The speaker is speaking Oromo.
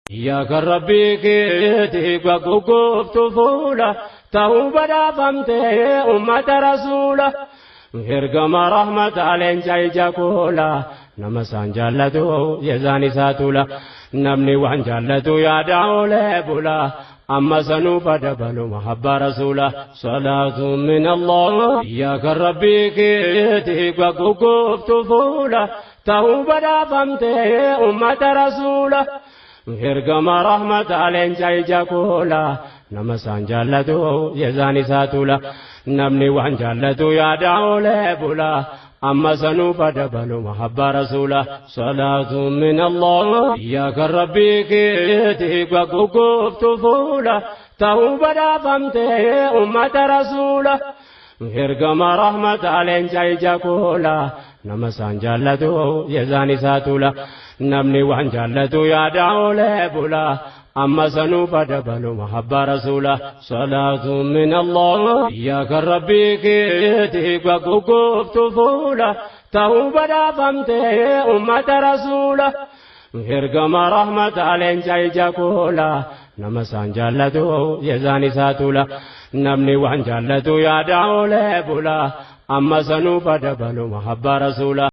Yaa kan rabbii keetii gugguuftu fuula ta'uu badhaafamtee ummata rasuula. Ergama rahmata leenca ija koola nama isaan jaallatu jezaan isaa tula namni waan jaallatu yaada oolee bula. Amma sanuu fadabalu mahabba rasuula salaatu min Allah. Yaa kan rabbii keetii gugguuftu fuula ta'uu badhaafamtee ummata rasuula. Ergama rahmata leenca ija koola nama isaan jaallatu jezaan isaa tula namni waan jaallatu yaada oolee bula. Amma sanuu fadabalu mahabba rasuula salaatu min Allah. Yaa kan rabbii keetii gugguuftu fuula ta'uu badhaafamtee ummata rasuula. Ergama rahmata leenca ija koola nama isaan jaallatu jezaan isaa tula namni waan jaallatu yaada oolee bula. Amma sanuu fadabalu mahabba rasuula salaatu min Allah. Yaa kan rabbii keetii gugguuftu fuula ta'uu badhaafamtee ummata rasuula. Ergama rahmata leenca ija koola nama isaan jaallatu jezaan isaa tula namni waan jaallatu yaada oolee bula. Amma sanuu fadabalu mahabba rasuula.